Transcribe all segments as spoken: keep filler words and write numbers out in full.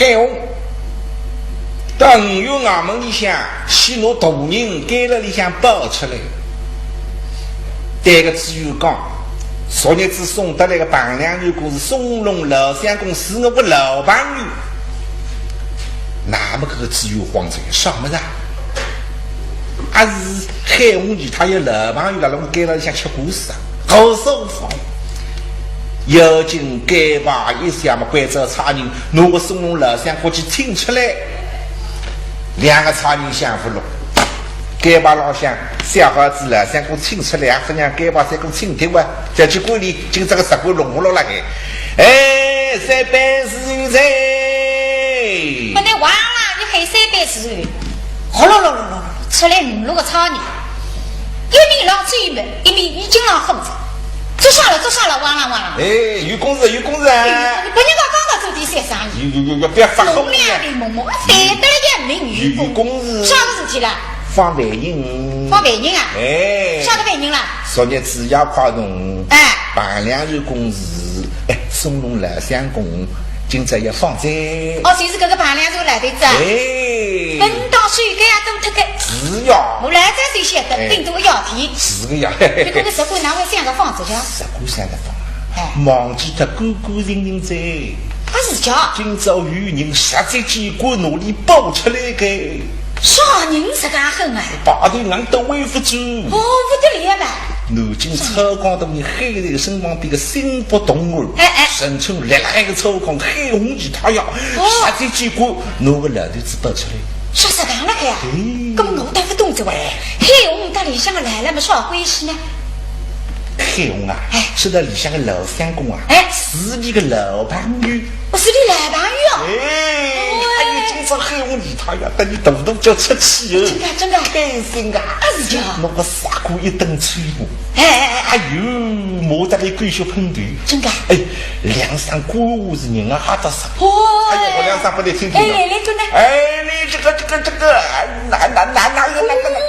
哎哟，到五岳衙门里向，去拿大人监牢里向抱出来。对个知县讲，昨日子送得来个樊良相公是松龙老相公，是我个老朋友。那么搿个知县慌哉，啥物事啊？啊是海洪奇他有老朋友辣辣我监牢里向吃官司啊，告诉我。 要紧该把一下嘛，关照差人，拿个松龙老相公去请出来。两个差人想勿落，该把老相，小孩子老相公请出来，也勿让该把再过请脱哇，叫去管理，今朝个十官弄勿落了嘿。哎，三班侍卫。勿能忘了，你喊三班侍卫，呼噜噜噜噜，出来五六个差人。 一面老酒么，一面已经老火着。做啥了，做啥了，哇啦哇啦。哎，有公事，有公事啊。哎，拨人家讲到做点小生意。有，有，有，有，不要发火了。弄两个懵懵，反得了也没有。有，有公事。啥个事体啦？放犯人。放犯人啊？哎。啥个犯人啦？昨日子夜快动，哎。办两件公事，哎，松龙老相公，今朝要放哉。哦，就是搿个办两件来的哉。哎。本当手该也做脱个。 是呀。我来早就晓得，哎，顶多要提。是个呀。不过搿十官哪会想着放着呀？十官想着放啊，哎，忘记脱干干净净哉。啊，是叫？今朝有人实在机关拿俚抱出来个。啥人实介狠啊？排头硬到微服转。哦，勿得了嘛。南京操江大人海瑞身旁边个心腹同案，哎，哎，声称辣辣海个操江，海洪奇他呀，哦，实在机关拿个老头子抱出来。 啥实梗了个呀？哎。搿么我倒勿懂哉喂，海洪搭里向个老老么啥关系呢？海洪啊，哎，是搭里向个老相公啊，哎，是俚个老朋友。哦，是俚老朋友啊？哎，哦，哎哟，今朝海洪奇他呀，搭俚大大叫出气哦。真的，真的。开心啊。啊，是呀。拿个十官一顿吹捧。哎，哎，哎，哎。哎哟，骂得俚狗血喷头。真的。哎，两声官话是人啊吓得煞。 哦，哎，我两声拨俚听听啊。哎，来，来，来，来。哎，你这个，这个，这个，哎，哪，哪，哪，哪有那个，哪个？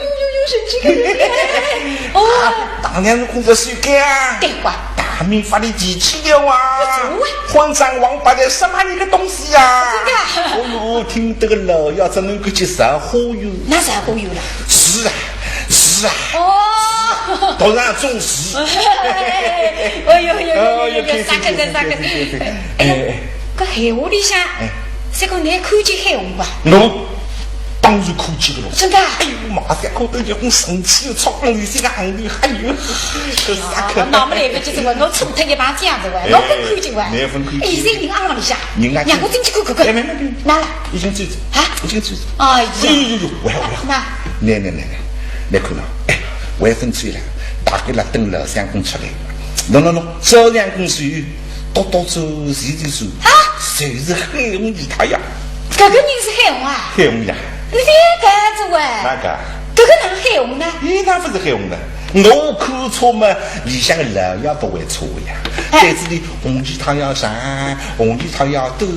有，有，有，有，神经病。哦。啊，当年是工作手干啊。对哇。大明发的脾气了啊。不错啊。慌张王八蛋，什么一个东西呀？真的啊。哦哟，听得个老爷子能够去烧火油。那烧火油了？是啊，是啊。哦。是啊，头上种树。哎呦，呦，呦，呦，呦，哎呦，开心，啥个，开心，啥个？开心，开心。哎，哎，哎。 搿闲话里向，哎，三哥，倷看见海洪伐？我当然看见个咯。真个啊？哎哟，马上看到一股神气个冲上来，心个行里，哎哟，搿啥个？哎呀，我哪么来勿及哉哇，我冲脱一旁这样子哇，哎，我勿看见哇。倷勿看见。哎，现在人阿里向，人啊，让我进去看看看。哎，没没没，哪了？已经走了。啊？已经走了。哎呀。哎呦呦呦，我要我要。那。倷倷倷倷，倷看喏，哎，我也分出来了，大概了等老相公出来。喏喏喏，照相公手 笃笃仔细细仔，啊？就是海洪奇他呀。搿个人是海洪啊？海洪呀。倷覅讲哉喂。哪个？搿个哪海洪呢？伊哪勿是海洪呢？我看错嘛，里向个老爷勿会错呀。哎。对仔俚洪奇他呀长，洪奇他呀短，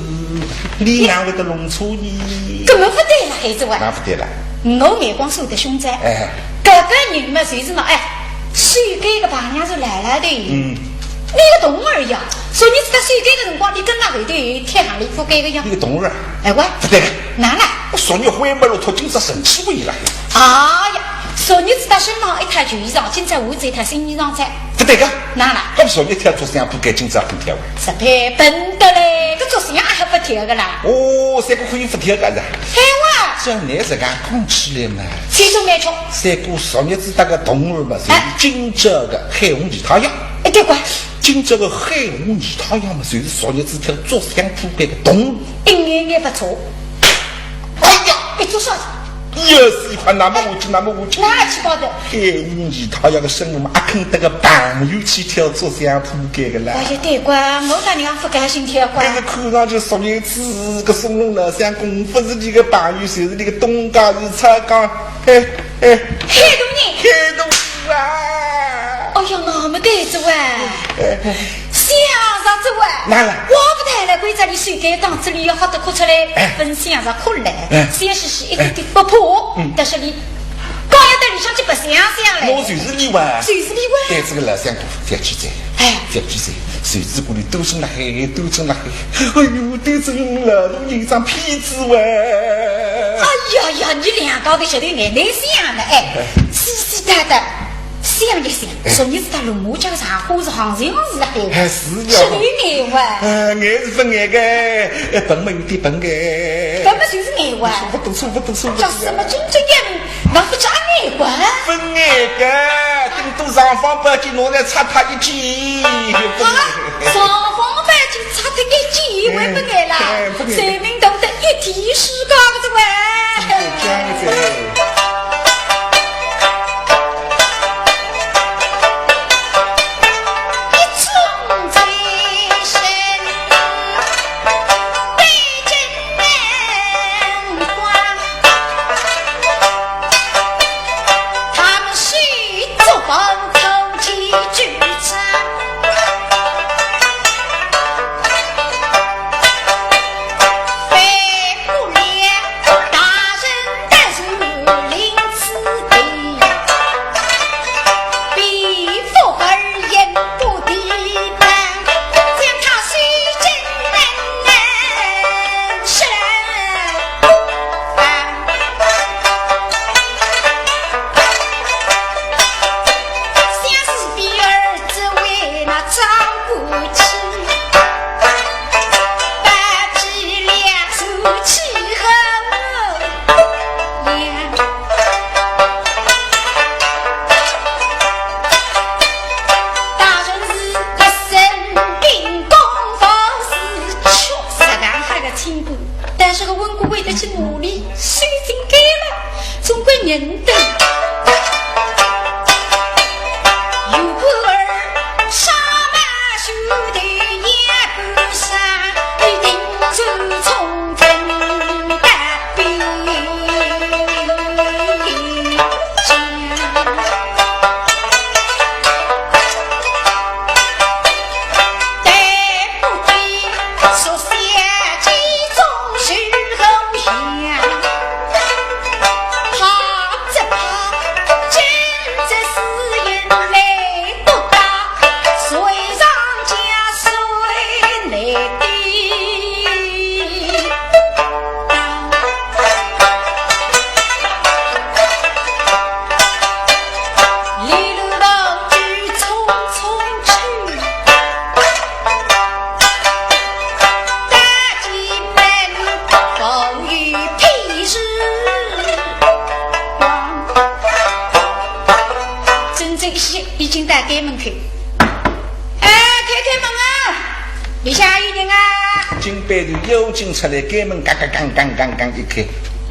俚哪会得弄错呢？搿么勿对了，孩子喂。哪勿对了？我眼光算得凶哉。哎。搿个人嘛，就是喏，哎，手间个朋友是来了的。嗯。 倷个童儿呀，昨日子搭手间个辰光，倷跟辣后头贴行李覆盖个呀。倷个童儿啊？哎喂，勿对个。哪了？我昨日灰没落脱，今朝神气勿一样了。哎呀，昨日子搭身浪一套旧衣裳，今朝换仔一套新衣裳哉。勿对个。哪了？搿昨日贴着相扑盖，今朝勿贴哇？实在笨得嘞，搿着相还勿贴个啦？哦，三哥可以勿贴个是吧？哎喂，照倷实梗讲起来嘛，是个没错。三哥昨日子搭个童儿嘛，是，哎，今朝个海洪奇他呀。哎，对个。 今朝个海洪奇他呀嘛，就是昨日子贴着相扑盖个童儿。一眼眼勿错。哎呀，一做啥子？又是一块，那么下去，那么下去。哪去搞的？海洪奇他呀个身浪嘛，阿肯搭个朋友去贴着相扑盖个啦。哎呀，对个，我当然勿甘心贴个。但是看上去昨日子个松龙老相公，勿是俚个朋友，就是俚个东家，是蔡刚。哎，哎。海大人。海大人啊！ 哎呀，那么对哉喂，想着哉喂，哪了？我勿带来关照俚手间档子里要好得哭出来，哎，勿想着哭来，哎，笑嘻嘻一点点勿怕，嗯，但是俚刚要到里向去白相相嘞。我就是你哇。就是你哇。对这个老相公，覅去哉。哎。覅去哉，袖子骨里都成了黑，都成了黑。哎呦，对这个老头人张痞子哇。哎呀呀，你两家头晓得眼内想的，哎，细细搭搭想一想，哎。昨日子搭龙马家个场化是行情是了，哎。哎，是呀。是你眼哇。哎，眼是不眼个，哎，笨嘛有点笨个。笨嘛就是眼哇。不读书，不读书，不读书。叫什么真正眼，那不叫眼哇。不眼个，顶多尚方宝剑拿来插他一记。啊，尚方宝剑插他一记，还不眼啦？哎，不眼。谁明懂得一提世界个这哇。这样子。 实梗还个清官，但是个文官为得去努力，修行改了，总归认得。有官儿上马修的也不善，一定是从政的兵将。 真正是已经到该门口。哎，开开门啊！ 里向有人啊？金背头又进出来，开门嘎嘎嘎嘎嘎嘎一开。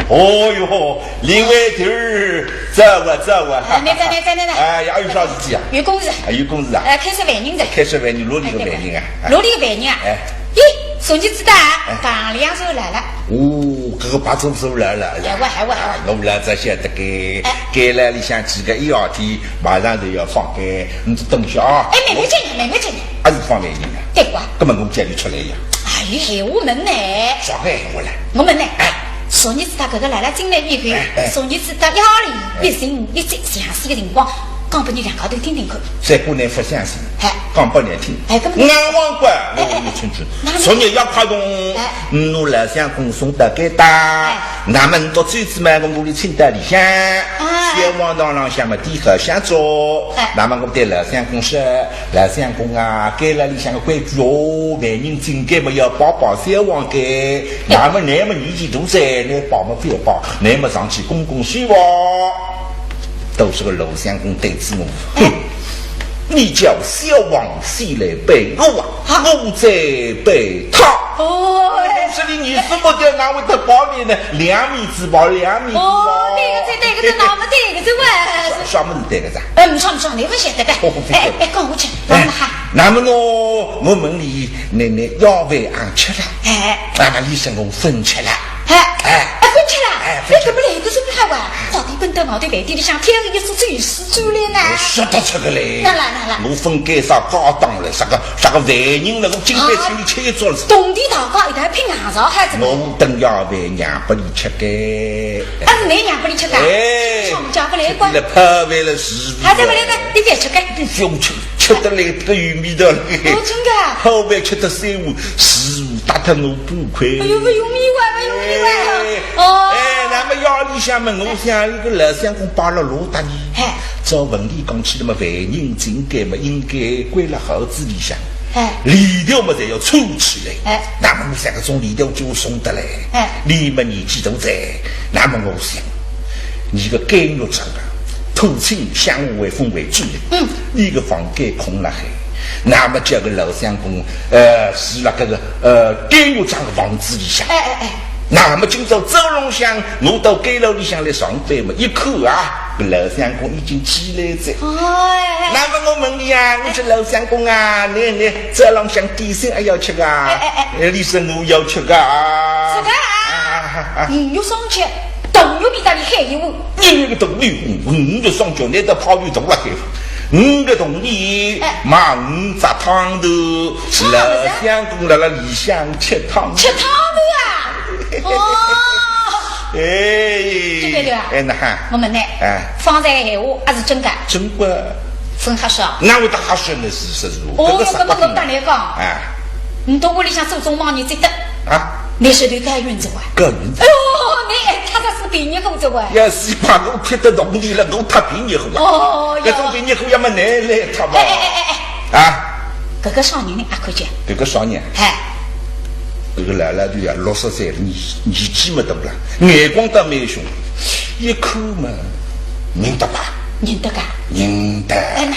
哦哟，李会头儿，早啊早啊！哎，来来来来来来。哎呀，有啥事体啊？有公事。啊，有公事啊？哎，开说犯人哉。开说犯人，哪里个犯人啊？哎，哪里个犯人啊？哎。咦，昨日子搭啊，哎。唐两手来了。哦，搿个白做手来了。哎，我还我还我。啊，我来才晓得个，哎。该来里向几个一号天，马上就要放开，你等一下啊。哎，慢慢叫，慢慢叫。 还是方面人啊？对哇。搿么我叫伊出来呀。哎，闲话问呢？啥个闲话啦？我问呢。哎。昨日子搭搿个来了进来以后，哎，哎。昨日子搭一号里一寻一切详细的情况，讲拨你两家头听听看。三姑娘勿相信，哎。讲拨侬听。哎，搿么眼王官，哎，哎，哎。我有清楚。哪里？昨日夜快动，哎。侬老相公送到该搭，哎。那么侬到最起码我屋里请到里向，哎。小王堂浪向么点好香烛，哎。那么我对老相公说， 老相公啊，该了里向个规矩哦，犯人进该么要拜拜小王个，那么乃么年纪大哉，乃拜么勿要拜，乃么上去恭恭喜吧。都是个老相公对仔我，哼，你叫小王先来拜我啊，啊。我再拜他。哦，哎。我说你，你是不得哪会得拜面呢？两面子拜，两面子拜。哦，对个，对个，对个，那么对个，对个。啥，啥么事对个噻？哎，没啥，没啥，你勿晓得个。哦，勿晓得。哎，哎，讲下去。 哎，那么哈。那么呢，我问伊，倷，倷夜饭阿吃了？哎。那么伊说我朆吃了。哎，哎。哎，朆吃了？哎，朆吃。哎，搿么来个是不好啊？早你奔到外头饭店里向，挑一只最死猪来呢？我说得出个嘞。哪啦，哪啦？我分该啥家当了，啥个，啥个犯人了，我今朝请你吃一桌子。啊，铜钿大家一道拼硬上还是？我等夜饭娘拨你吃个。啊，是侬娘拨你吃个？哎，上面加勿来个。吃了泡饭了，是。还是勿来个，你别吃个。你不用吃，吃得来，这个有味道了。哦，真的啊？泡饭吃得三碗，师傅打脱我半块。哎呦，勿容易哇，勿容易哇。哎，哦。哎，那么夜里向嘛，我想一个老相公摆了老搭呢。哎。照文理讲起来嘛，犯人进监嘛，应该关了盒子里向。哎。链条嘛，侪要抽起来。哎。那么我想搿种链条就松得来。哎。你们年纪大哉，那么我想，你个监狱长啊， 探亲相互为分为主的，嗯。伊个房间空了海，那么叫个老相公，呃，住辣搿个，呃，监狱长个房子里向。哎，哎，哎。那么今朝早浪向，我到监牢里向来上班嘛，一看啊，搿老相公已经起来哉。哦，哎，哎。那么我问伊啊，我说老相公啊，你，你早浪向点心还要吃啊？哎，哎，哎。伊说我要吃啊。是的啊。啊，啊，啊。嗯，有生气。 铜钿比搭里海一碗。一个铜钿，五个双脚，拿到跑路头了海。五个铜钿，哎。买五只汤头，老相公辣辣里向吃汤。吃汤头啊？哦。哎，对对对啊。哎，那哈。我问侬，哎。方才闲话还是真个？真个。真瞎说啊？哪会得瞎说呢？是，是，是。哦，搿个啥要搿么我搭侬讲，哎。侬到屋里向做中忙，侬值得。啊？侬是对该运作啊？该运作。哎呦，侬还踏踏实实便宜货着哇。要是把我撇得动地了，我踏便宜货啊。哦，搿种便宜货要么侬来踏吧。哎，哎，哎，哎，哎。啊？搿个啥人呢？阿看见？搿个啥人？哎。搿个老老头啊，六十岁了，年，年纪么大了，眼光倒蛮凶，一看嘛，认得吧？认得个？认得。哎，那。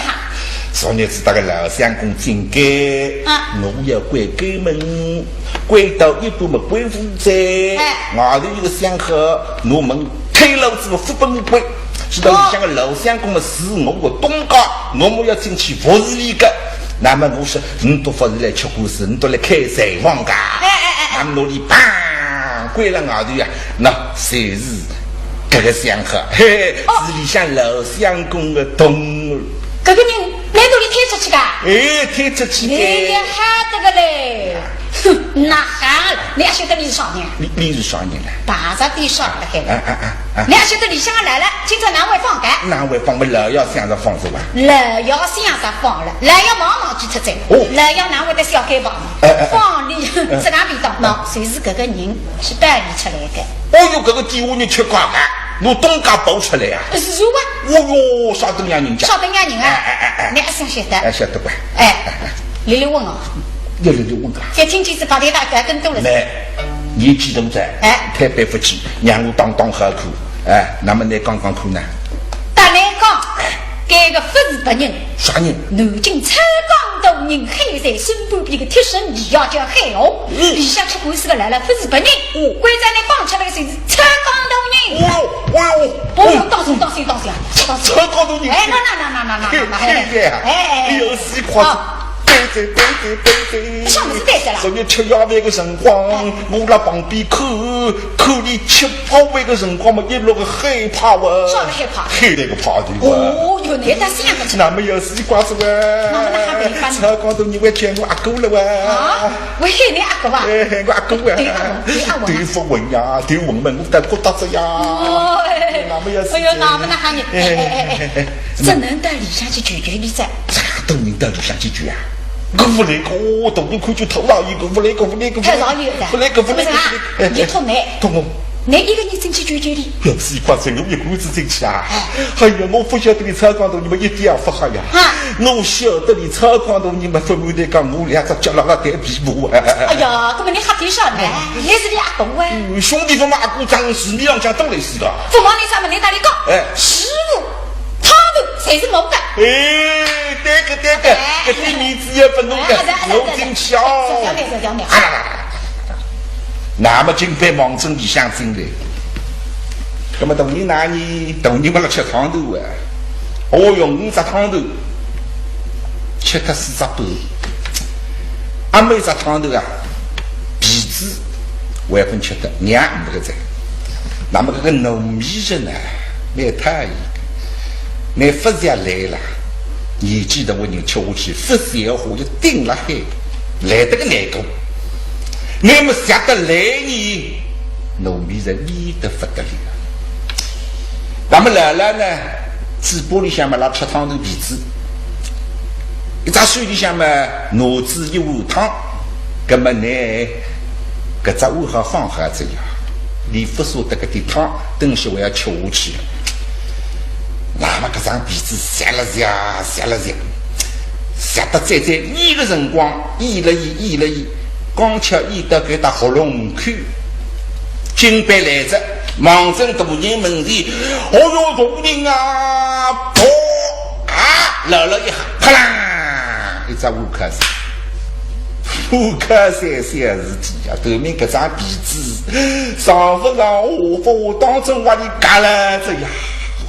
昨日子搭个老相公进监，啊。我要关监门，关到一半么关勿住哉。哎。外头有个相好，拿门推牢仔么勿拨我关，知道里向个老相公么是我个东家，我么要进去服侍伊个。那么我说，侬倒勿是来吃官司，侬倒来开财房个。哎，哎，哎，哎。那么拿伊砰关了外头呀，那侪是搿个相好，嘿嘿，哦。是里向老相公个同。搿个人 拿侬里推出去个？哎，推出去个。侬也好得个嘞。哼，那好，侬也晓得伊是啥人？伊，伊是啥人呢？排着队上了海。啊，啊，啊，啊。侬也晓得里向个老爷今朝哪会放个？哪会放？么老爷想着放是吧？老爷想着放了，老爷忙忙记脱哉。哦。老爷哪会得小开放？哎，哎，哎。放伊，哎。自家便当，喏，就是搿个人是带伊出来个。哦哟，搿个底下人吃光了，拿东家抱出来啊。是吧？ 哦哟，啥等样人家？啥等样人啊？哎，哎，哎，哎。侬阿想晓得？哎，晓得吧？哎，哎，哎。立立稳哦。要立立稳啊。要听见是白天大家更多了。来，年纪大哉，哎。推扳勿起，让我当当好看。哎，那么侬讲讲看呢？搭侬讲，哎。搿个勿是别人，啥人？南京超江大人海瑞身边边个贴身，伊也叫海洪。嗯。里向吃官司个来了，勿是别人。哦。关照侬放出来个就是超江大人。哦哟，哦哟。哦哟，当心，当心，当心啊！ 超江大人。哎，那，那，那，嘿，嘿，嘿，哎，哎，哎。哎呦，死快哉，啊。对对对对对对。啥物事对对了？昨日吃夜饭个辰光，哎。我辣旁边看，看伊吃泡饭个辰光嘛，一路个害怕哇。啥个害怕？害那个怕的哇。哦哟，那倒是样个。那么要死快哉哇。那么那还没办法。超江大人会喊我阿哥了哇。啊？会喊侬阿哥啊？哎，喊我阿哥啊。对阿文，对阿文啊。对勿稳呀，对稳嘛，我得觉得着呀。哦，哎。那么要死。哎呦，那么那还 哎，哎，哎，哎，哎，这能到里向去救救伊哉？啥等人到里向去救啊？我勿来个，哦，大人看见头上有个，勿来个，勿来个，勿来个，太上有哉。勿来个，勿来个，是不是啊？勿来个。哎，哎，你托侬。托我。侬一个人进去救救伊。要死快哉，我一个人进去啊。哎。哎呀，我勿晓得伊超江大人么一点也勿吓呀。啊。我晓得伊超江大人么勿会得讲，我两只脚辣辣弹琵琶啊。哎呀，搿么侬吓点啥呢？哎。伊是侬阿哥啊。嗯，兄弟勿骂阿哥，长势面浪向都来事个。勿瞒侬啥么，侬搭伊讲，哎。师傅 汤头侪是我个。哎，对个对个，哎。搿点面子也勿弄个，哎，是啊，是啊，弄进去哦。是啊，是啊，是啊，是啊。啊啦啦啦啦啦啦。那么金杯望准里向进来，那么大人哪里？大人嘛辣吃汤头啊。哦哟，五只汤头，吃脱四只半。阿末一只汤头啊，皮子还勿曾吃脱，娘勿个在。那么搿个糯米人呢？蛮讨厌个。倷勿食来了，年纪大个人吃下去，勿消化，一顶辣海，来得个难过。倷么食得来呢，糯米是黏得勿得了。那么老老呢，嘴巴里向么辣吃汤头皮子，一只手里向么拿仔一碗汤，葛么呢，搿只碗好放好仔呀，俚勿舍得搿点汤，等歇还要吃下去。那么搿张被子吸了吸，吸了吸，吸得再再咽个辰光，咽了咽，咽了咽，刚巧咽到搿搭喉咙口，金杯来哉，望准大人门前，哦哟，大人啊，噗啊，老老一吓，啪啦，一只碗敲碎。 勿可想想事体呀，头面搿张被子，上勿上下勿下，当中往里夹了仔呀。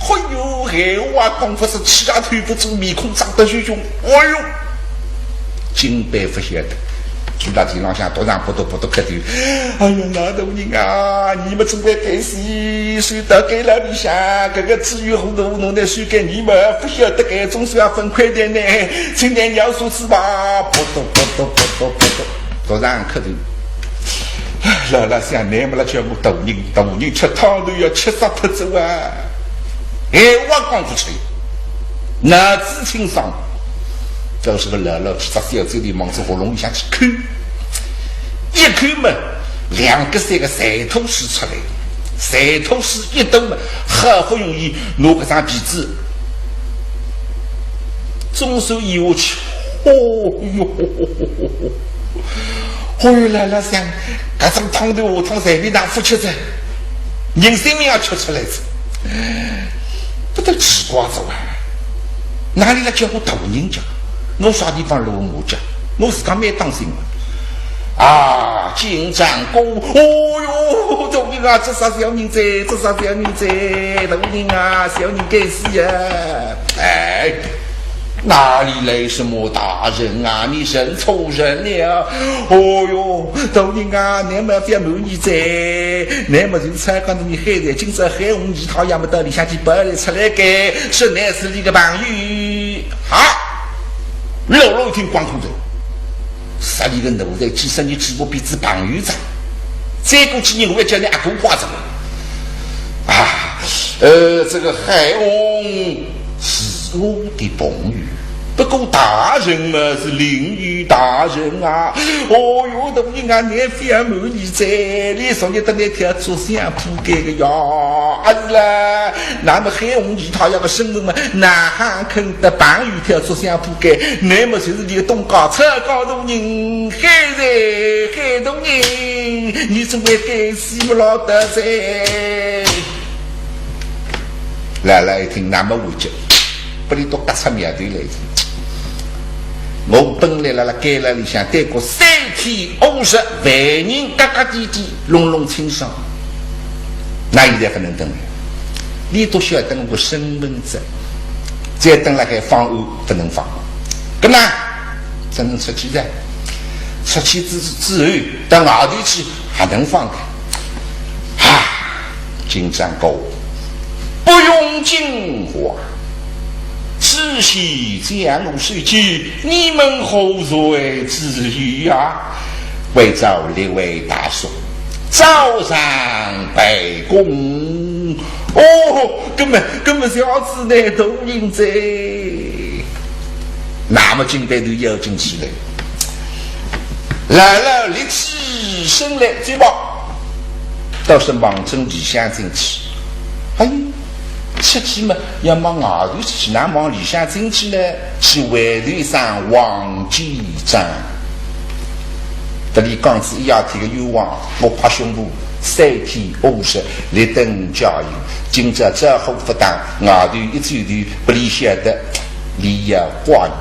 哎哟，闲话讲勿出，气也推勿出，面孔涨得血红。哎哟，金杯勿晓得，坐辣地浪向，头上扑通扑通磕头。哎呀，老大人啊，倷么真个该死，手到监牢里向，搿个知县糊涂糊涂个，手该倷么勿晓得该，总算也勿亏待呢，请倷饶恕之吧。扑通扑通扑通扑通。 头上磕头。老老想，倷么辣叫我大人，大人吃汤头要吃煞脱仔啊！闲话讲勿出，脑子清爽。搿时候老老搿只小嘴里望仔喉咙里向去扣，一扣么，两个三个馋吐水出来，馋吐水一兜么，好不容易拿搿张被子 总算咽下去。哦哟，哦哟，老老想，搿种汤头下趟随便哪能勿吃哉，人性命也吃出来哉，勿得奇怪哉哇！哪里来叫我大人家？我啥地方落我家？我自家蛮当心个。 啊，金掌过，哦哟，大人啊，这啥小人哉，这啥小人哉，大人啊，小人该死呀！哎，哪里来什么大人啊？你认错人了。哦哟，大人啊，倷么覅瞒我哉，倷么就猜讲倷害哉，今朝海洪奇太爷么到里向去跑来出来个，是倷是俚个朋友。啊，老老一听光火哉。 啥俚个奴才几十年几百辈子朋友哉，再过几年我要叫倷阿哥坏哉。啊，呃，这个海洪是我的朋友，不过大人嘛是另有大人啊。哦哟，大人啊，倷覅瞒我哉，俚昨日搭倷跳竹香铺盖个呀。啊是啦，那么海洪奇太爷个身份嘛，哪哈肯搭朋友跳竹香铺 盖，倷么就是俚个东家，出家大人，海哉，海大人，你真个该死么老大哉。老老一听，那么回去，拨俚笃轧出苗头来哉。我本来辣辣监牢里向待过三天五日，犯人格格点点，弄弄清爽。 那现在勿能等了，俚笃晓得我个身份哉，再等辣海放案勿能放，搿么只能出去哉。出去之之后，到外头去还能放个？啊，金掌过，不用惊慌，知县将我收去，你们何罪之有啊？ 为朝列位大叔早上拜功。哦，搿么，搿么小子呢，大人哉。那么金杯头要紧起来，老老立起身来，嘴巴倒是望准里向进去。哎，出去嘛，要望外头出去，哪望里向进去呢？是回头上望见 账。搭俚讲仔一夜天个冤枉，我拍胸脯，三天五日，立等加油。今朝招呼勿当，外头一转头，拨俚晓得，俚要怪我。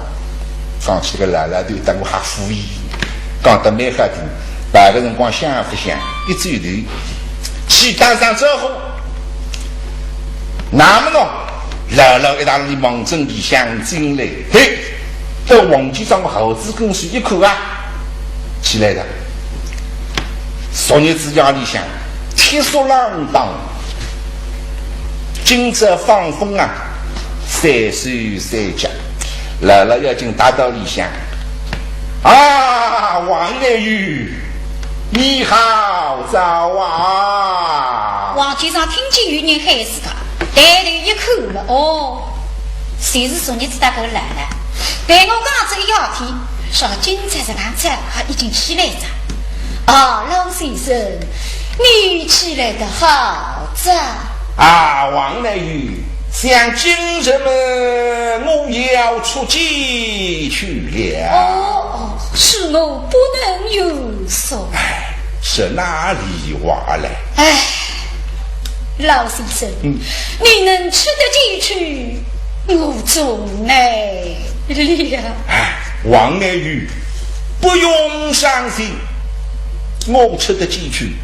讲起搿个老老头，搭我瞎敷衍，讲得蛮好听，搿个辰光想勿想，一转头，去打声招呼。 那么喏，老老一道里望准里向进来，嘿，到黄继章个后子跟前一看啊，起来了。昨日子夜里向，铁锁锃锃，今朝放风啊，三手三脚，老老要紧踏到里向。啊，王爱玉，你好早啊！王继昌听见有人喊自家，抬头一看了，哦，就是昨日子搭个来了。陪我讲仔一夜天，说今朝实梗早，已经起来哉。啊，老先生，你起来得好哉。 啊，王爱玉，想今日么，我要出街去了。哦，哦，恕我不能有所。哎，说哪里话来？哎，老先生，嗯。你能出得街去，我祝你了。哎，王爱玉，不用伤心。 我出得街去，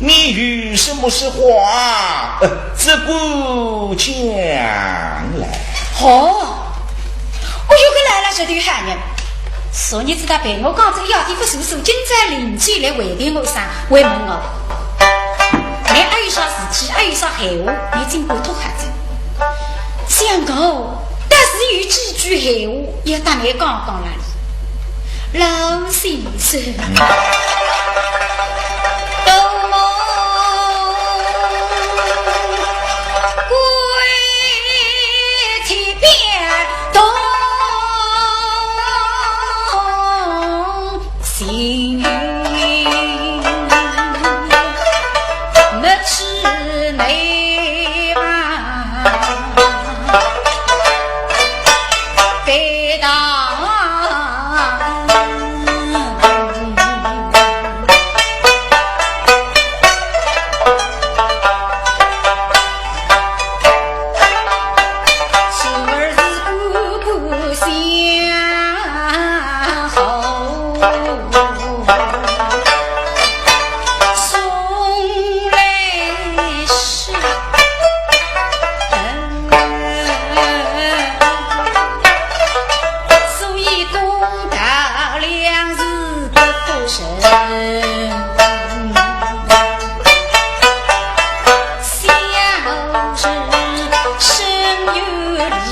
你有什么实话，呃，只管讲来。哦，我有个来了这对喊人，昨日子搭陪我讲仔一夜天勿算数，今朝临时来回头我说，还问我，你还有啥事体，还有啥闲话，你尽管吐下去。想我，但是有几句闲话要搭你讲讲了哩。 老先生，多么归天边动心，没吃没吧。 被当。所以公道两字不可伸，相是深有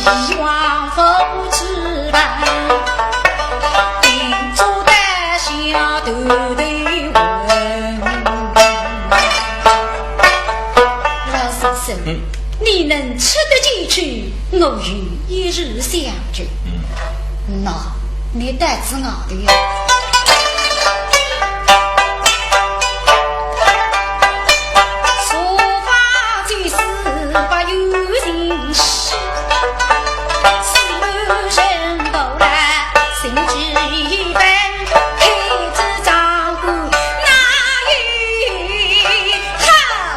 李王府之伴，定做得下头头问。老先生，嗯。 你能出得街去，我有一事相求。嗯。喏，你带仔外头呀。书房之事不由人知，此门人不来，心急奔，开仔掌管，哪有 好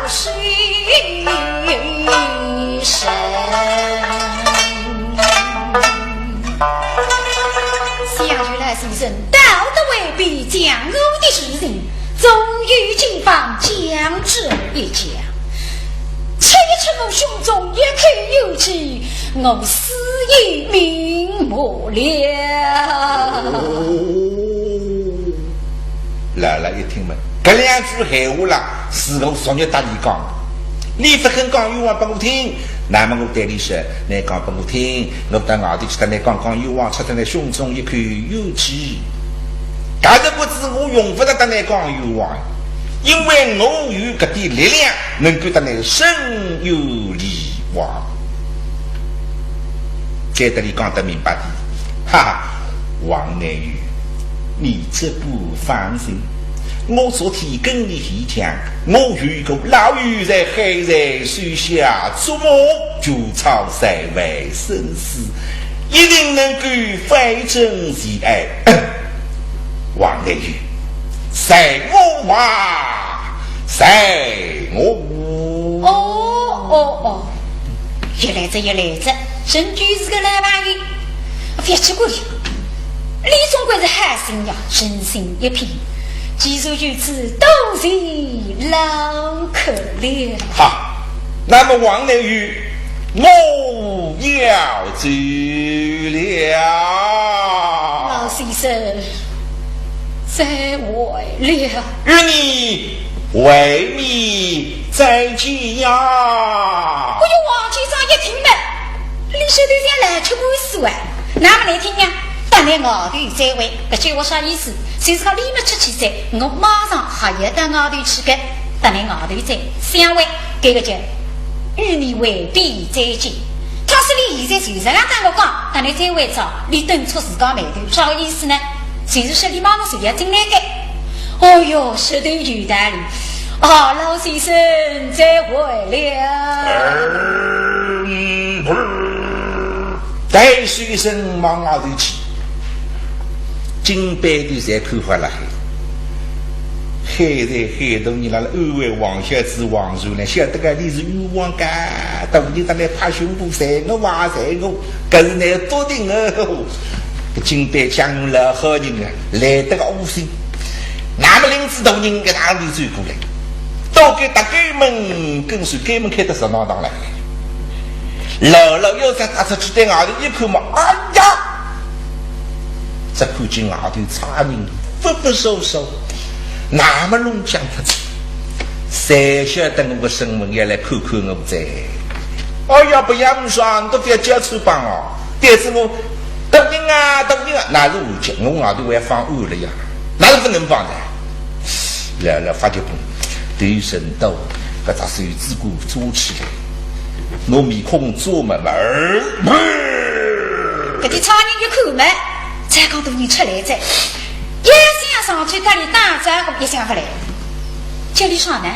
心人。想原来先生道得未必讲我的事情，总有几番讲这一讲。吃一吃我胸中一口恶气，我死也瞑目了。 老老一听嘛，搿两句闲话啦，是我昨日搭俚讲，俚勿肯讲冤枉拨我听，那么我对俚说，倷讲拨我听，我到外头去搭倷讲讲冤枉，出脱倷胸中一口怨气。假使勿是我用勿着搭倷讲冤枉，因为我有搿点力量，能够搭倷伸冤理枉。 再搭俚讲得明白点。哈哈，王爱玉，你只管放心，我昨天跟你一讲，我有一个老友在海瑞手下做木匠，就操三万生死，一定能够反正其案。王爱玉，随我吧，随我。哦，哦，哦。 一来仔，一来仔，仍旧是个老朋友，覅去管俚。俚总归是好心呀，仁心一片。既然如此，多谢老客了。好，那么王爱玉，我要走了。老先生，再会了。与你会面再见呀。哎呦，王晓得像来吃官司哇？那么来听呀，搭倷外头再会，搿句话啥意思？就是讲俚没出去哉，我马上还要到外头去个，搭倷外头再相会，搿个叫与你为避再见。倘使俚现在就是让搭我讲，搭倷再会哉，俚顿触自家霉头，啥个意思呢？就是说俚马上就要进来个。哦哟，说得有道理。啊，老先生再会了。嗯，戴先生望外头去，金班头侪看好了海。海在海东，倷辣辣安慰王小姐王传呢，晓得个俚是冤枉个，大人搭倷拍胸脯，随我话随我，搿是倷笃定哦。搿金班江老好人啊，来得个窝心。那么领仔大人搿搭里走过来，到该搭开门，跟随开门开得热闹堂来。老老要再踏出去对外头一看嘛，哎呀，只看见外头差人忽忽缩缩，那么弄僵脱仔，侪晓得我个身份要来看看我哉。哎呀，勿要说，侬都覅叫出帮哦，但是我大人啊，大人啊，那是我讲，我外头还放碗了呀，那是勿能放的。来了，发觉头沉到搿只袖子管抓起来，拿面孔抓么么儿。搿点差人一看么，才讲大人出来哉，一想上去搭俚打招呼，一想勿来，叫俚啥呢？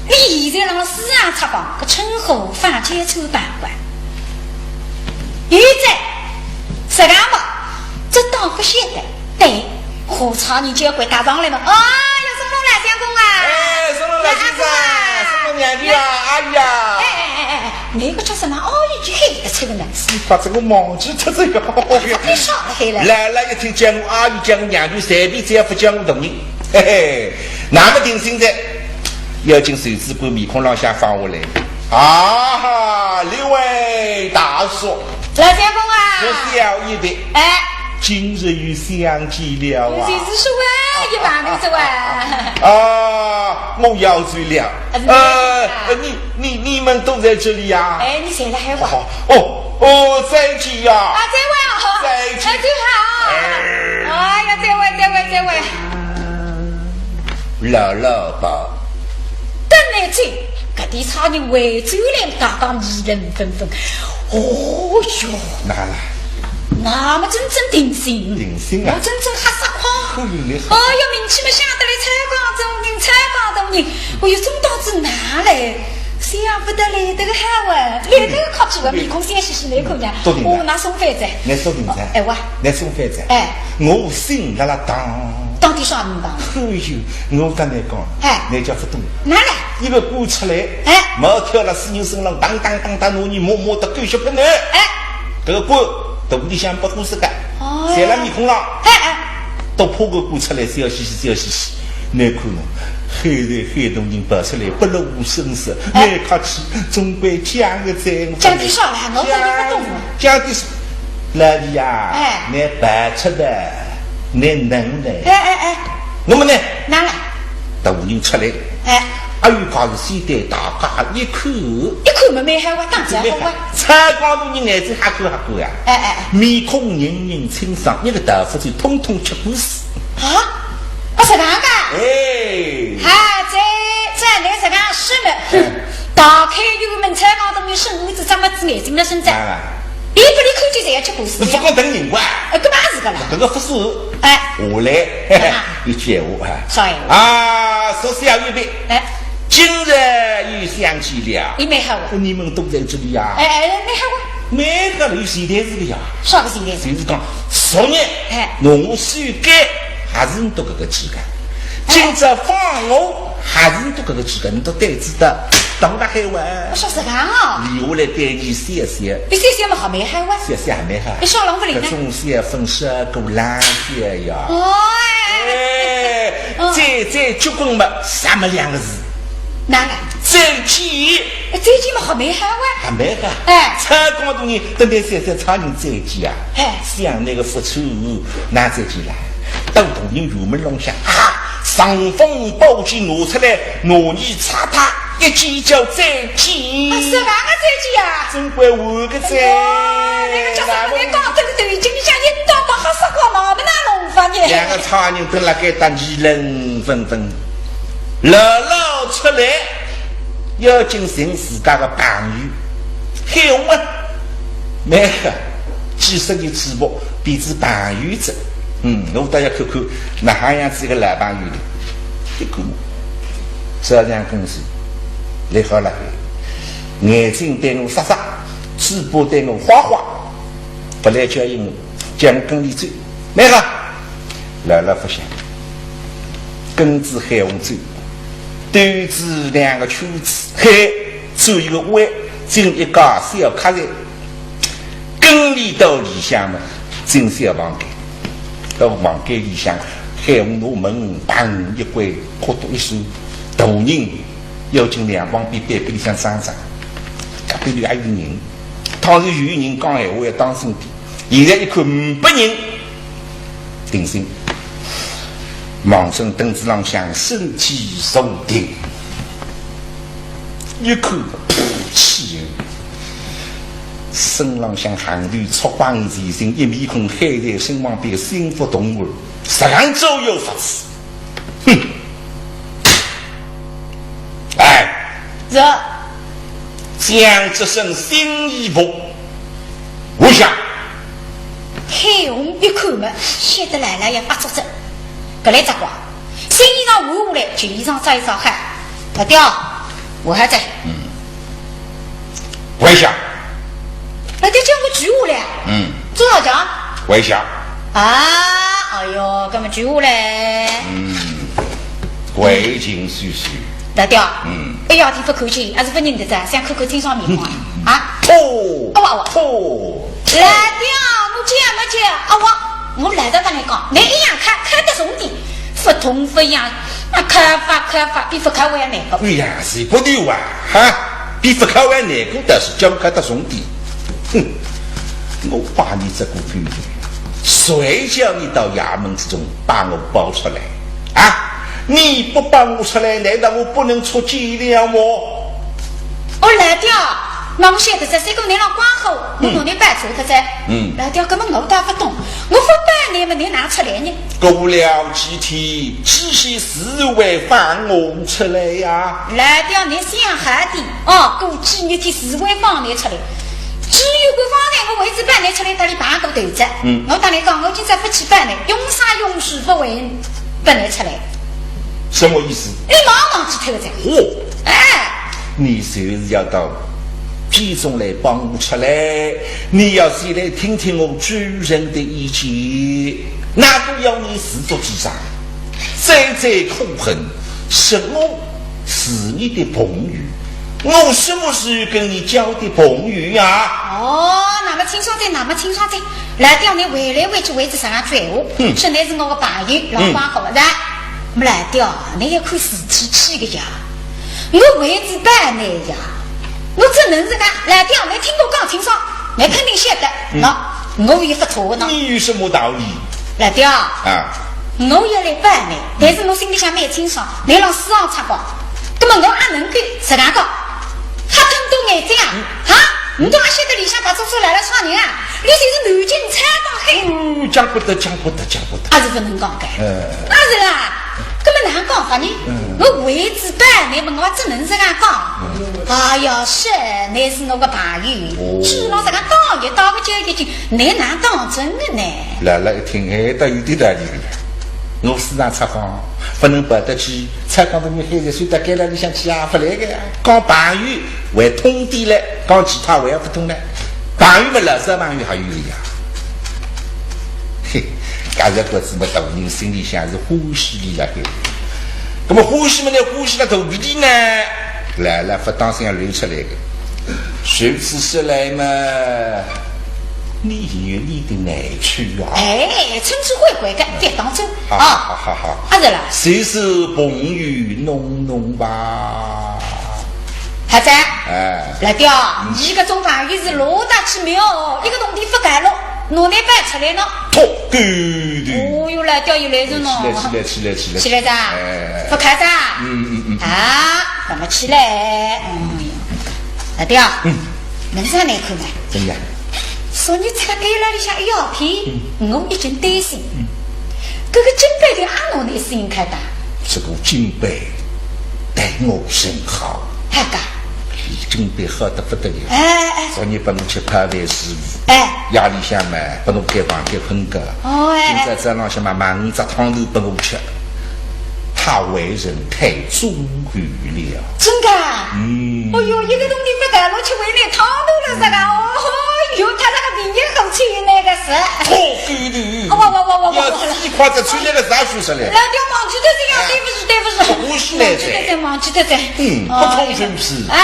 俚现在辣书场出榜，搿春花坊间出版馆。现在实梗么，这倒勿晓得。对，何差人交关搭上来么？哦哟，松龙老相公啊！哎，松龙老先生，哎，阿公啊！松龙娘舅啊，阿姨啊！哎哎哎哎哎，倷个叫啥呢？哦，已经喊得出个呢。是把这个忘记脱这个。太少了，嘿了。来了，一听叫我阿姨，叫我娘舅，随便只要勿叫我大人。 嘿嘿，那么定心哉，要紧袖子管面孔浪向放下来。啊哈，列位大叔，老相公啊，这小一别，哎，今日又相见了啊。就是说啊，一般的是哇。啊，我要醉了。啊，是啊。呃，你、你、你们都在这里呀？哎，你谁来哇？哦，哦，哦，再见呀。啊，再会啊。再见。哎，最好。哎。哎呀，再会，再会，再会。 老老吧。等来仔，搿点差人回转来，大家议论纷纷。哦哟，哪了？那么真正定心，定心啊！我真正吓煞慌。哎哟，你好。哦哟，名气么响得来，蔡江中人，蔡江中人。哦哟，总到仔哪来？想勿到来得个好啊，来得个客气啊，面孔笑嘻嘻，来看呀。笃定哉。哦，那送饭哉。那送饭哉。哎，哇。那送饭哉。哎。 我心辣辣荡。荡点啥名堂？哎哟，我搭倷讲，哎，倷叫勿懂。哪来？一个官出来，哎，毛跳辣死人身浪，当当当当，拿人摸摸得狗血喷头。哎，搿个官肚皮里向勿好使个，哦，侪辣面孔浪。哎哎，都怕搿官出来笑嘻嘻笑嘻嘻，倷看喏，海瑞海大人跑出来，不露声色，哎，倷客气，总归讲个哉，讲点啥啦？我真的不懂啊。讲点啥？ 老弟呀，哎，倷白吃的，倷能耐。哎哎哎，那么呢？哪来？大人出来，哎，哎哟，怕是先对大家一看，一看么蛮好啊，打招呼啊。蔡江大人眼睛瞎看瞎看呀，哎哎哎，面孔人人清爽，一个大发就通通吃官司。啊？啊，是搿样个？哎，啊，这、这倷是讲什么？哎，大开辕门，蔡江大人生儿子长么子眼睛了，现在。啊。 伊拨俚看见侪要吃官司。勿讲等人哇。哎，搿么也是个啦。搿个勿是。哎。下来，啊，一句闲话啊。啥闲话？啊，说是要预备。哎。今日又相见了。伊蛮好啊。你们都在这里呀？哎哎，蛮好啊。蛮好了，有前台词个呀。啥个前台词？就是讲，昨日，哎，拿我手铐还是侬搿个铐个。 今朝放我还是侬搿个铐个，侬到台子搭，当然海外。我说实梗哦。留下来对伊笑笑。伊笑笑嘛，好蛮好啊。笑笑还蛮好。伊笑容勿灵呢。搿种笑法是个烂笑呀。哦，哎，哎，哎，哎，哎，嗯。最、最结棍嘛，啥么两个字？哪个？再见。哎，再见嘛，好蛮好啊。还蛮好。哎。蔡江大人，等待笑笑，蔡人再见啊。哎。想那个付出，那再见啦。 到大人辕门浪向，啊，尚方宝剑拿出来，拿伊插脱，一见叫再见。啊，是哪个再见啊？总归换个再见。哎呦，那个叫什么？你讲这个头颈里向一刀把黑色光芒，那弄法呢？两个差人蹲辣该搭议论纷纷，老老出来，要紧寻自家个朋友，海洪啊，蛮好，几十年主仆变仔朋友哉。嗯，我倒要看看哪哈样子一个老朋友呢。一看，照样跟随，立好辣海，眼睛对我眨眨，嘴巴对我花花，勿来叫应我，叫我跟俚走，蛮好。老老勿响，跟仔海洪走，兜仔两个圈子，海走一个弯，进一家小客栈。 跟俚到里向嘛，进小房间。到房间里向，海洪拿门砰一关，kodok一声，大人要紧两旁边板壁里向装装，隔壁头还有人。倘若有人讲闲话要当心点，现在一看呒不人，定心。望准凳子浪向身体坐定。 一看，噗嗤，身浪向行头戳光前身，一面孔海在身旁边心腹同伴，实梗做有法子。哼！哎，是。将这身新衣服换下。海洪一看嘛，晓得来了要发作哉，搿来只怪。 新衣裳换下来，旧衣裳着一着，嗨，勿掉，我还在。嗯，跪下。哎，对，叫我跪下来。嗯，做啥讲？跪下。啊，哎哟，搿么跪下来。嗯，跪尽手势。大爹，嗯，一夜天勿看见，还是勿认得哉，想看看清爽面孔啊？啊？哦，哦，哦，哦。来，爹，我讲没讲？啊，我，我来得跟你讲，你一样看，看得重点。 勿痛勿痒，啊，看法看法，比勿看还要难过。哎呀，是不对哇，哈，比勿看还要难过，但是叫看得重点。哼，我把你这个狗头，谁叫你到衙门之中把我保出来啊？你不保我出来，难道我不能出见了么？ 哦，老爹，那我晓得哉，三个人浪光火，我拿你摆错脱哉。嗯。老爹，搿么我倒勿懂，我勿摆你么，你哪出来呢？过了几天，知县自会放我出来呀。老爹，你想好点，哦，过几日天自会放你出来。至于官方呢，我为仔摆你出来，搭俚碰过头哉。嗯。我搭你讲，我今朝勿去摆你，永生永世勿会摆你出来。什么意思？你忘记脱哉。哦。哎。 你就是要到监中来帮我出来，你要先来听听我主人的意见，那个要你自作主张。最最可恨，是我是你的朋友，我什么时候跟你交的朋友呀？哦，那么清爽哉，那么清爽哉。老爹，你回来回去为仔啥个闲话？嗯。说你是我个朋友，老帮好了，是吧？老爹，你要看事体去个呀。 我为仔摆你呀，我只能是讲，老爹，你听我讲清爽，你肯定晓得。嗯。喏，我也勿错喏。你有什么道理？老爹，啊。我也来摆你，但是我心里向蛮清爽，你让四行出光，那么我阿能够实梗讲，瞎瞪大眼睛啊？嗯。哈？你都阿晓得里向白做做来了啥人啊？你就是南京菜帮黑。哦，讲不得，讲不得，讲不得。阿是勿能讲个。呃。阿是啦，那么哪能讲法呢？嗯。我为仔摆你嘛，我只能实梗讲。嗯。哎呀，是，你是我个朋友，哦。既然实梗讲也当个交情，你哪当真的呢？老老一听，哎，倒有点道理了。我四行出光，勿能跑得去，出光个人海在水到监牢里向去啊，勿来个呀。讲朋友还通点了，讲其他还勿通了。朋友嘛，老早朋友还有个呀。 嘿，搿日子么大人心里向是欢喜俚了海。那么欢喜么呢，欢喜了肚皮里呢，老老勿当心要流出来个。如此说来嘛，你也有你的难处啊。哎，春秋会馆个，别当真啊。好好好好。啊，是啦。就是朋友弄弄吧。 还在？哎。老爹，嗯。你搿种朋友是落得去庙，一个铜钿勿开了，拿你摆出来呢。托狗头。哦哟，老爹又来人了。起来，起来，起来，起来。起来哉？哎。勿开哉？嗯，嗯，嗯，啊，那么起来，嗯，阿爹，嗯，门上来看看。怎样？昨日自家监牢里向一夜天，嗯，我已经担心。嗯，搿个金杯的阿倷拿声音开大。这个金杯待我甚好。哎，搿个金杯好得不得了。哎，哎，昨日拨我吃泡饭师傅，哎，夜里向嘛，拨我盖房间困觉。哦，哎，今朝早浪向嘛，买五只汤头拨我吃。 他为人太忠厚了。真的啊？嗯。哎哟，一个冬天不干了，去喂奶汤头了，这个。哦哟，他那个病也好起那个是。臭狗头！哇哇哇哇哇哇！要死快点，吹那个啥说出来。老爹忘记得这样，对不起，对不起。不是那个。忘记得这，忘记得这。嗯，哦，不通人事。啊，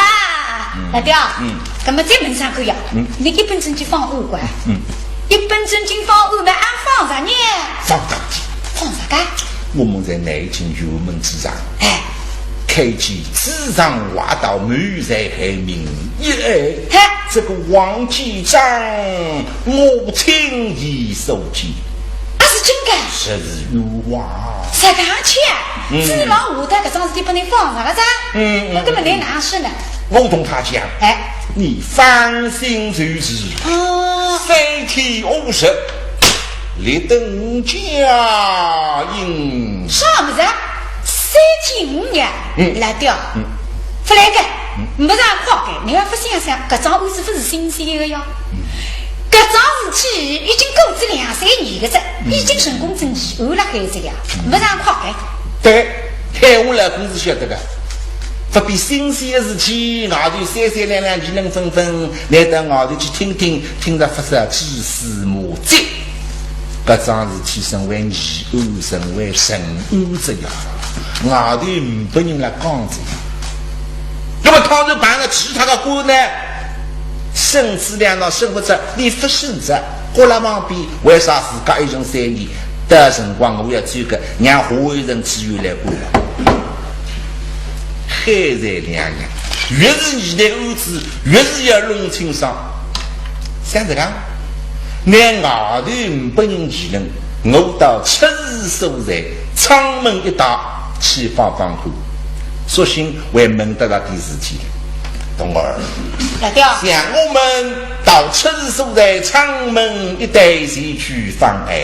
老爹，嗯，那么这门上去呀，嗯，你一本正经放五块。嗯。 一本正经放五块，俺放啥呢？放大的。放啥个？我们在南京辕门之上，哎，开启紫阳花道，满山海名一爱，嘿，这个王继章，我亲眼所见。啊，是真的？实是冤枉。啥个去啊？嗯。紫阳花道搿桩事体不能放啥个噻？嗯，嗯，我根本没拿是呢。我同他讲，哎，你放心就是。哦。三天五日，立等家印。啥物事啊？三天五日？嗯。老爹，嗯，勿来个，嗯，没啥快个，你要勿想想，搿桩案子勿是新鲜个呀。嗯。搿桩事体已经过仔两三年个哉，嗯，已经成功正义案了海仔呀，嗯，没啥快个。对，海外老公是晓得个。 勿比新鲜个事体，外头三三两两，议论纷纷，拿到外头去听听，听着发生蛛丝马迹。搿桩事体成为疑案，成为悬案哉呀，外头呒拨人来讲哉呀。那么倘若办了其他个官呢？ 孙子两道生活着，你勿生着，过了旁边，为啥自家一人三年？到辰光我要追个，让下一人追来管了。海外两样，越是疑难案子，越是要弄清爽。像这个，拿外头呒拨人议论，我到出事所在，阊门一带去放放看。 索性还问得着点事体。童儿，老爹，像我们到出事所在阊门一带前去访案，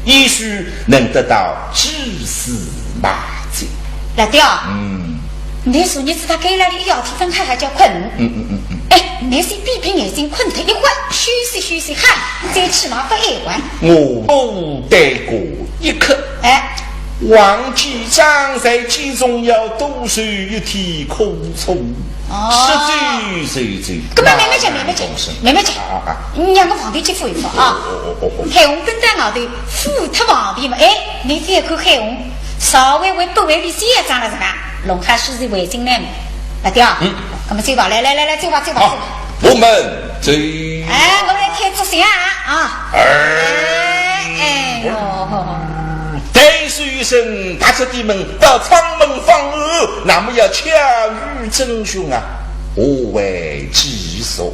也许能得到蛛丝马迹。老爹，嗯，你说你自家该来的一夜天分开还叫困？嗯，嗯，嗯，嗯。哎，你是闭闭眼睛困脱一会儿，休息休息，嗨，再起码不碍玩。我不耽搁一刻。哎， 王继章在监中要多受一天苦楚，哦，说走就走，搿么慢慢讲，慢慢讲，慢慢讲，啊，啊，啊，让我皇帝去扶一扶啊。哦，哦，哦，哦，哦。海洪蹲在外头，扶脱皇帝嘛，哎，你再看海洪，稍微会不会理解张了是吧？弄好书是围巾来嘛，老爹，嗯，那么走吧，来来来来，走吧走吧走吧。好，我们走。哎，我来开只香啊，啊。哎，哎，哎哟。 待书生踏出店门，到阊门访案，那么要巧语真凶啊，何为其所？